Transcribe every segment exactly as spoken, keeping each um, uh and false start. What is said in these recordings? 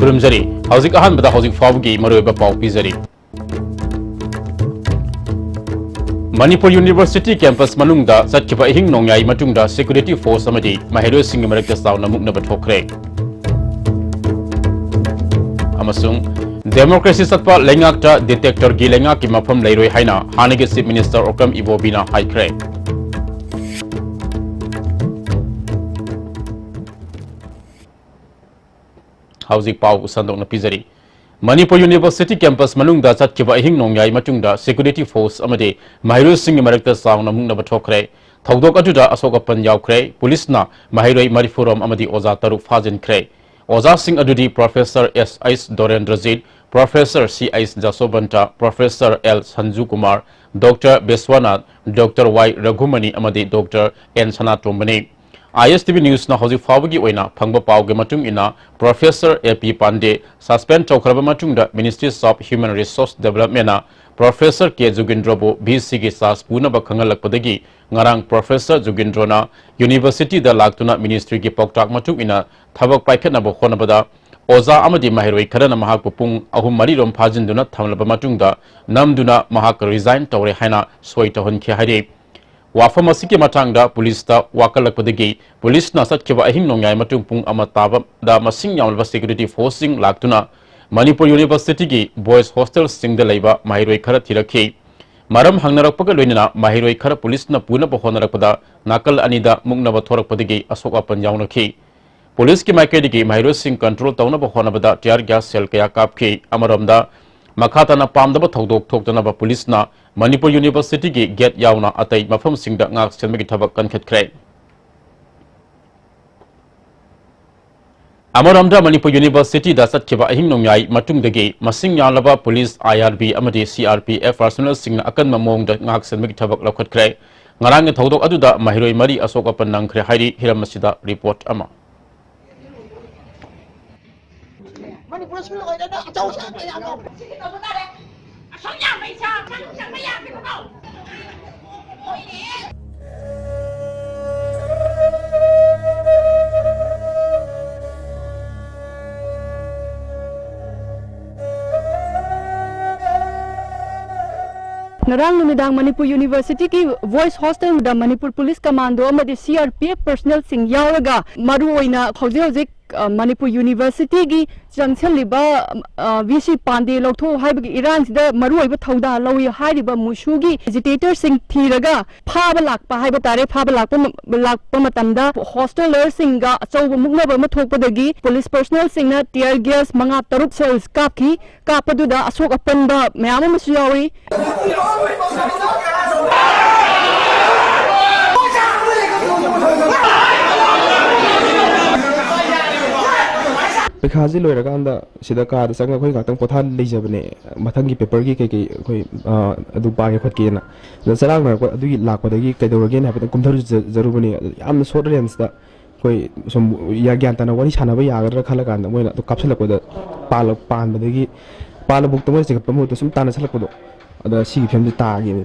ꯈꯨꯔꯨꯝꯖꯔꯤ꯫ ꯍꯧꯖꯤꯛ ꯑꯍꯥꯟꯕꯗ ꯍꯧꯖꯤꯛ ꯐꯥꯎꯕꯒꯤ ꯃꯔꯨꯑꯣꯏꯕ ꯄꯥꯎ ꯄꯤꯖꯔꯤ꯫ ꯃꯅꯤꯄꯨꯔ ꯌꯨꯅꯤꯚꯔꯁꯤꯇꯤ ꯀꯦꯝꯄꯁ ꯃꯅꯨꯡꯗ ꯆꯠꯈꯤꯕ ꯑꯍꯤꯡ ꯅꯣꯡꯌꯥꯏ ꯃꯇꯨꯡꯗ ꯁꯦꯀ꯭ꯌꯨꯔꯤꯇꯤ ꯐꯣꯔꯁ ꯑꯃꯗꯤ ꯃꯍꯩꯔꯣꯏꯁꯤꯡꯒꯤ ꯃꯔꯛꯇ ꯆꯥꯎꯅ ꯃꯨꯛꯅꯕ ꯊꯣꯛꯈ꯭ꯔꯦ꯫ ꯑꯃꯁꯨꯡ ꯗꯦꯃꯣꯀ꯭ꯔꯦꯁꯤ ꯆꯠꯄ ꯂꯩꯉꯥꯛꯇ ꯗꯤꯛꯇꯦꯇꯔꯒꯤ ꯂꯩꯉꯥꯛꯀꯤ ꯃꯐꯝ ꯂꯩꯔꯣꯏ ꯍꯥꯏꯅ ꯍꯥꯟꯅꯒꯤ ꯆꯤꯐ ꯃꯤꯅꯤꯁꯇꯔ ꯑꯣꯀ꯭ꯔꯝ ꯏꯕꯣꯕꯤꯅ ꯍꯥꯏꯈ꯭ꯔꯦ꯫ ꯍꯧꯖꯤꯛ ꯄꯥꯎ ꯁꯟꯗꯣꯛꯅ ꯄꯤꯖꯔꯤ꯫ ꯃꯅꯤꯄꯨꯔ ꯌꯨꯅꯤꯚꯔꯁꯤꯇꯤ ꯀꯦꯝꯄꯁ ꯃꯅꯨꯡꯗ ꯆꯠꯈꯤꯕ ꯑꯍꯤꯡ ꯅꯣꯡꯌꯥꯏ ꯃꯇꯨꯡꯗ ꯁꯦꯀ꯭ꯌꯨꯔꯤꯇꯤ ꯐꯣꯔꯁ ꯑꯃꯗꯤ ꯃꯍꯩꯔꯣꯏꯁꯤꯡꯒꯤ ꯃꯔꯛꯇ ꯆꯥꯎꯅ ꯃꯨꯛꯅꯕ ꯊꯣꯛꯈ꯭ꯔꯦ꯫ ꯊꯧꯗꯣꯛ ꯑꯗꯨꯗ ꯑꯁꯣꯛ ꯑꯄꯟ ꯌꯥꯎꯈ꯭ꯔꯦ꯫ ꯄꯨꯂꯤꯁꯅ ꯃꯍꯩꯔꯣꯏ ꯃꯔꯤꯐꯨꯔꯣꯝ ꯑꯃꯗꯤ ꯑꯣꯖꯥ ꯇꯔꯨꯛ ꯐꯥꯖꯤꯟꯈ꯭ꯔꯦ꯫ ꯑꯣꯖꯥꯁꯤꯡ ꯑꯗꯨꯗꯤ professor S H Dorendrajit, professor C H Jasobanta, professor L Sanju Kumar, doctor Biswanath, doctor Y Raghumani ꯑꯃꯗꯤ ꯗꯣꯛꯇꯔ ꯑꯦꯟ ꯁꯅꯥꯇꯣꯝꯕꯅꯤ꯫ ꯑꯥꯏ ꯑꯦꯁ ꯇꯤ ꯚꯤ ꯅ꯭ꯌꯨꯁꯅ ꯍꯧꯖꯤꯛ ꯐꯥꯎꯕꯒꯤ ꯑꯣꯏꯅ ꯐꯪꯕ ꯄꯥꯎꯒꯤ ꯃꯇꯨꯡ ꯏꯟꯅ, ꯄ꯭ꯔꯣꯐꯦꯁꯔ ꯑꯦ ꯄꯤ ꯄꯥꯟꯗꯦ ꯁꯁꯄꯦꯟ ꯇꯧꯈ꯭ꯔꯕ ꯃꯇꯨꯡꯗ, Ministries of Human Resource Developmentꯅ ꯄ꯭ꯔꯣꯐꯦꯁꯔ ꯀꯦ ꯖꯨꯒꯤꯟꯗ꯭ꯔꯣꯕꯨ ꯚꯤ ꯁꯤꯒꯤ ꯆꯥꯔꯖ ꯄꯨꯅꯕ ꯈꯪꯍꯜꯂꯛꯄꯗꯒꯤ, ꯉꯔꯥꯡ ꯄ꯭ꯔꯣꯐꯦꯁꯔ ꯖꯨꯒꯤꯟꯗ꯭ꯔꯣꯅ ꯌꯨꯅꯤꯚꯔꯁꯤꯇꯤꯗ ꯂꯥꯛꯇꯨꯅ ꯃꯤꯅꯤꯁꯇ꯭ꯔꯤꯒꯤ ꯄꯥꯎꯇꯥꯛ ꯃꯇꯨꯡ ꯏꯟꯅ ꯊꯕꯛ ꯄꯥꯏꯈꯠꯅꯕ ꯍꯣꯠꯅꯕꯗ, ꯑꯣꯖꯥ ꯑꯃꯗꯤ ꯃꯍꯩꯔꯣꯏ ꯈꯔꯅ ꯃꯍꯥꯛꯄꯨ ꯄꯨꯡ ꯑꯍꯨꯝ ꯃꯔꯤꯔꯣꯝ ꯐꯥꯖꯤꯟꯗꯨꯅ ꯊꯝꯂꯕ ꯃꯇꯨꯡꯗ, ꯅꯝꯗꯨꯅ ꯃꯍꯥꯛ ꯔꯤꯖꯥꯏꯟ ꯇꯧꯔꯦ ꯍꯥꯏꯅ ꯁꯣꯏ ꯇꯧꯍꯟꯈꯤ ꯍꯥꯏꯔꯤ꯫ ꯋꯥꯐꯝ ꯑꯁꯤꯒꯤ ꯃꯇꯥꯡꯗ ꯄꯨꯂꯤꯁꯇ ꯋꯥꯀꯠꯂꯛꯄꯗꯒꯤ ꯄꯨꯂꯤꯁꯅ ꯆꯠꯈꯤꯕ ꯑꯍꯤꯡ ꯅꯣꯡꯌꯥꯏ ꯃꯇꯨꯡ ꯄꯨꯡ ꯑꯃ ꯇꯥꯕꯗ ꯃꯁꯤꯡ ꯌꯥꯝꯂꯕ ꯁꯦꯀ꯭ꯌꯨꯔꯤꯇꯤ ꯐꯣꯔꯁꯁꯤꯡ ꯂꯥꯛꯇꯨꯅ ꯃꯅꯤꯄꯨꯔ ꯌꯨꯅꯤꯚꯔꯁꯤꯇꯤꯒꯤ ꯕꯣꯏꯁ ꯍꯣꯁꯇꯦꯜꯁꯤꯡꯗ ꯂꯩꯕ ꯃꯍꯩꯔꯣꯏ ꯈꯔ ꯊꯤꯔꯛꯈꯤ꯫ ꯃꯔꯝ ꯍꯪꯅꯔꯛꯄꯒ ꯂꯣꯏꯅꯅ ꯃꯍꯩꯔꯣꯏ ꯈꯔ ꯄꯨꯂꯤꯁꯅ ꯄꯨꯅꯕ ꯍꯣꯠꯅꯔꯛꯄꯗ ꯅꯥꯀꯜ ꯑꯅꯤꯗ ꯃꯨꯛꯅꯕ ꯊꯣꯔꯛꯄꯗꯒꯤ ꯑꯁꯣꯛ ꯑꯄꯟ ꯌꯥꯎꯅꯈꯤ꯫ ꯄꯨꯂꯤꯁꯀꯤ ꯃꯥꯏꯀꯩꯗꯒꯤ ꯃꯍꯩꯔꯣꯏꯁꯤꯡ ꯀꯟꯇ꯭ꯔꯣꯜ ꯇꯧꯅꯕ ꯍꯣꯠꯅꯕꯗ ꯇꯤꯌꯥꯔ ꯒ꯭ꯌꯥꯁ ꯁꯦꯜ ꯀꯌꯥ ꯀꯥꯞꯈꯤ꯫ ꯑꯃꯔꯣꯝꯗ, ꯃꯈꯥ ꯇꯥꯅ ꯄꯥꯝꯗꯕ ꯊꯧꯗꯣꯛ ꯊꯣꯛꯇꯅꯕ ꯄꯨꯂꯤꯁꯅ ꯃꯅꯤꯄꯨꯔ ꯌꯨꯅꯤꯚꯔꯁꯤꯇꯤꯒꯤ ꯒꯦꯠ ꯌꯥꯎꯅ ꯑꯇꯩ ꯃꯐꯝꯁꯤꯡꯗ ꯉꯥꯛ ꯁꯦꯟꯕꯒꯤ ꯊꯕꯛ ꯀꯟꯈꯠꯈ꯭ꯔꯦ꯫ ꯑꯃꯔꯣꯝꯗ, ꯃꯅꯤꯄꯨꯔ ꯌꯨꯅꯤꯚꯔꯁꯤꯇꯤꯗ ꯆꯠꯈꯤꯕ ꯑꯍꯤꯡ ꯅꯣꯡꯌꯥꯏ ꯃꯇꯨꯡꯗꯒꯤ ꯃꯁꯤꯡ ꯌꯥꯝꯂꯕ ꯄꯨꯂꯤꯁ, ꯑꯥꯏ ꯑꯥꯔ ꯕꯤ ꯑꯃꯗꯤ ꯁꯤ ꯑꯥꯔ ꯄꯤ ꯑꯦꯐ ꯄꯥꯔꯁꯣꯅꯦꯜꯁꯤꯡꯅ ꯑꯀꯟꯕ ꯃꯑꯣꯡꯗ ꯉꯥꯛ ꯁꯦꯟꯕꯒꯤ ꯊꯕꯛ ꯂꯧꯈꯠꯈ꯭ꯔꯦ꯫ ꯉꯔꯥꯡꯒꯤ ꯊꯧꯗꯣꯛ ꯑꯗꯨꯗ ꯃꯍꯩꯔꯣꯏ ꯃꯔꯤ ꯑꯁꯣꯛ ꯑꯄꯟ ꯅꯪꯈ꯭ꯔꯦ ꯍꯥꯏꯔꯤ꯫ ꯍꯤꯔꯝ ꯑꯁꯤꯗ ꯔꯤꯄꯣꯔꯠ ꯑꯃ꯫ ꯃꯅꯤꯄꯨꯔ ꯁ꯭ꯀꯨꯜ ꯑꯣꯏꯔꯦꯅ ꯑꯆꯧ ꯑꯁꯥꯡ ꯃꯌꯥꯝ ꯑꯃ꯫ ꯑꯁꯨꯛ ꯌꯥꯝꯕ ꯏꯆꯥ ꯑꯃ ꯆꯪꯕ ꯌꯥꯗꯦꯕꯀꯣ꯫ ꯉꯔꯥꯡ ꯅꯨꯃꯤꯗꯥꯡ ꯃꯅꯤꯄꯨꯔ ꯌꯨꯅꯤꯚꯔꯁꯤꯇꯤꯒꯤ ꯕꯣꯏꯁ ꯍꯣꯁꯇꯦꯜꯗ ꯃꯅꯤꯄꯨꯔ ꯄꯨꯂꯤꯁ ꯀꯃꯥꯟꯗꯣ ꯑꯃꯗꯤ ꯁꯤ ꯑꯥꯔ ꯄꯤ ꯑꯦꯐ ꯄꯔꯁꯅꯦꯜꯁꯤꯡ ꯌꯥꯎꯔꯒ ꯃꯔꯨꯑꯣꯏꯅ ꯍꯧꯖꯤꯛ ꯍꯧꯖꯤꯛ, ꯑ, ꯃꯅꯤꯄꯨꯔ ꯌꯨꯅꯤꯚꯔꯁꯤꯇꯤꯒꯤ ꯆꯪꯁꯤꯜꯂꯤꯕ, ꯑ, ꯚꯤ ꯁꯤ ꯄꯥꯟꯗꯦ ꯂꯧꯊꯣꯛꯎ ꯍꯥꯏꯕꯒꯤ ꯏꯔꯥꯡꯁꯤꯗ ꯃꯔꯨꯑꯣꯏꯕ ꯊꯧꯗꯥꯡ ꯂꯧꯏ ꯍꯥꯏꯔꯤꯕ ꯃꯨꯁꯨꯒꯤ ꯑꯦꯖꯤꯇꯦꯇꯔꯁꯤꯡ ꯊꯤꯔꯒ ꯐꯥꯕ ꯂꯥꯛꯄ ꯍꯥꯏꯕ ꯇꯥꯔꯦ꯫ ꯐꯥꯕ ꯂꯥꯛꯄ ꯃ-, ꯂꯥꯛꯄ ꯃꯇꯝꯗ ꯍꯣꯁꯇꯦꯂꯔꯁꯤꯡꯒ ꯑꯆꯧꯕ ꯃꯨꯛꯅꯕ ꯑꯃ ꯊꯣꯛꯄꯗꯒꯤ ꯄꯨꯂꯤꯁ ꯄꯔꯁꯅꯦꯜꯁꯤꯡꯅ ꯇꯤꯌꯔ ꯒ꯭ꯌꯥꯁ ꯃꯉꯥ ꯇꯔꯨꯛ ꯁꯦꯜꯁ ꯀꯥꯞꯈꯤ꯫ ꯀꯥꯞꯄꯗꯨꯗ ꯑꯁꯣꯛ ꯑꯄꯟꯕ ꯃꯌꯥꯝ ꯑꯃꯁꯨ ꯌꯥꯎꯏ꯫ ꯄꯩꯈꯥꯁꯤ ꯂꯣꯏꯔꯀꯥꯟꯗ ꯁꯤꯗ ꯀꯥꯗ ꯆꯪꯉꯒ ꯑꯩꯈꯣꯏ ꯉꯥꯛꯇꯪ ꯄꯣꯊꯥ ꯂꯩꯖꯕꯅꯦ, ꯃꯊꯪꯒꯤ ꯄꯦꯄꯔꯒꯤ ꯀꯩꯀꯩ ꯑꯩꯈꯣꯏ, ꯑ, ꯑꯗꯨ ꯄꯥꯒꯦ ꯈꯣꯠꯀꯦꯅ꯫ ꯑꯗ ꯆꯔꯥꯡꯅꯔꯛꯄ ꯑꯗꯨꯒꯤ ꯂꯥꯛꯄꯗꯒꯤ ꯀꯩꯗꯧꯔꯒꯦꯅ ꯍꯥꯏꯐꯦꯠꯇꯪ ꯀꯨꯝꯊꯔꯨꯖꯔꯨꯕꯅꯦ꯫ ꯑꯗ ꯌꯥꯝꯅ ꯁꯣꯔꯠ ꯔꯦꯟꯖꯇ ꯑꯩꯈꯣꯏ ꯁꯨꯝ ꯌꯥ-, ꯒ꯭ꯌꯥꯟ ꯇꯥꯅ ꯋꯥꯔꯤ ꯁꯥꯟꯅꯕ ꯌꯥꯒꯗ꯭ꯔꯥ ꯈꯜꯂ ꯀꯥꯟꯗ ꯃꯣꯏꯅ ꯑꯗꯨ ꯀꯥꯞꯁꯤꯜꯂꯛꯄꯗ ꯄꯥꯜꯂ-, ꯄꯥꯟꯕꯗꯒꯤ ꯄꯥꯜꯂꯕꯨꯛꯇ ꯃꯣꯏꯅ ꯆꯤꯡꯈꯠꯄ ꯃꯍꯨꯠꯇ ꯁꯨꯝ ꯇꯥꯟꯅꯁꯤꯜꯂꯛꯄꯗꯣ, ꯑꯗ ꯁꯤꯒꯤ ꯐꯤꯕꯝꯁꯤ ꯇꯥꯒꯦꯅꯦ꯫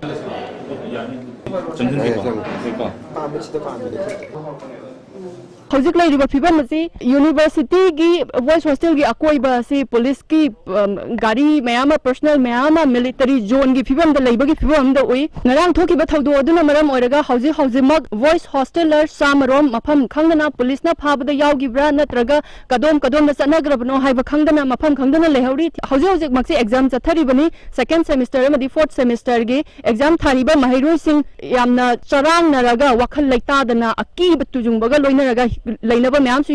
ꯍꯧꯖꯤꯛ ꯂꯩꯔꯤꯕ ꯐꯤꯕꯝ ꯑꯁꯤ ꯌꯨꯅꯤꯚꯔꯁꯤꯇꯤꯒꯤ ꯕꯣꯏꯁ ꯍꯣꯁꯇꯦꯜꯒꯤ ꯑꯀꯣꯏꯕ ꯑꯁꯤ ꯄꯨꯂꯤꯁꯀꯤ, ꯑꯝ, ꯒꯥꯔꯤ ꯃꯌꯥꯝ ꯑꯃ, ꯄꯔꯁꯅꯦꯜ ꯃꯌꯥꯝ ꯑꯃ, ꯃꯤꯂꯤꯇꯔꯤ ꯖꯣꯟꯒꯤ ꯐꯤꯕꯝꯗ ꯂꯩꯕꯒꯤ ꯐꯤꯕꯝ ꯑꯃꯗ ꯎꯏ꯫ ꯉꯔꯥꯡ ꯊꯣꯛꯈꯤꯕ ꯊꯧꯗꯣꯛ ꯑꯗꯨꯅ ꯃꯔꯝ ꯑꯣꯏꯔꯒ ꯍꯧꯖꯤꯛ ꯍꯧꯖꯤꯛꯃꯛ ꯕꯣꯏꯁ ꯍꯣꯁꯇꯦꯂꯔ ꯆꯥꯝꯃꯔꯣꯝ ꯃꯐꯝ ꯈꯪꯗꯅ ꯄꯨꯂꯤꯁꯅ ꯐꯥꯕꯗ ꯌꯥꯎꯈꯤꯕ꯭ꯔꯥ ꯅꯠꯇ꯭ꯔꯒ ꯀꯗꯣꯝ ꯀꯗꯣꯝꯗ ꯆꯠꯅꯈ꯭ꯔꯕꯅꯣ ꯍꯥꯏꯕ ꯈꯪꯗꯅ ꯃꯐꯝ ꯈꯪꯗꯅ ꯂꯩꯍꯧꯔꯤ꯫ ꯍꯧꯖꯤꯛ ꯍꯧꯖꯤꯛꯃꯛꯁꯦ ꯑꯦꯛꯖꯥꯝ ꯆꯠꯊꯔꯤꯕꯅꯤ꯫ ꯁꯦꯀꯦꯟ ꯁꯦꯃꯤꯁꯇꯔ ꯑꯃꯗꯤ ꯐꯣꯔꯠ ꯁꯦꯃꯤꯁꯇꯔꯒꯤ ꯑꯦꯛꯖꯥꯝ ꯊꯥꯔꯤꯕ ꯃꯍꯩꯔꯣꯏꯁꯤꯡ ꯌꯥꯝꯅ ꯆꯔꯥꯡꯅꯔꯒ ꯋꯥꯈꯜ ꯂꯩꯇꯥꯗꯅ ꯑꯀꯤꯕ ꯇꯨꯖꯨꯡꯕꯒ ꯂꯣꯏꯅꯔꯒ ꯂꯩꯅꯕ ꯃꯌꯥꯝꯁꯨ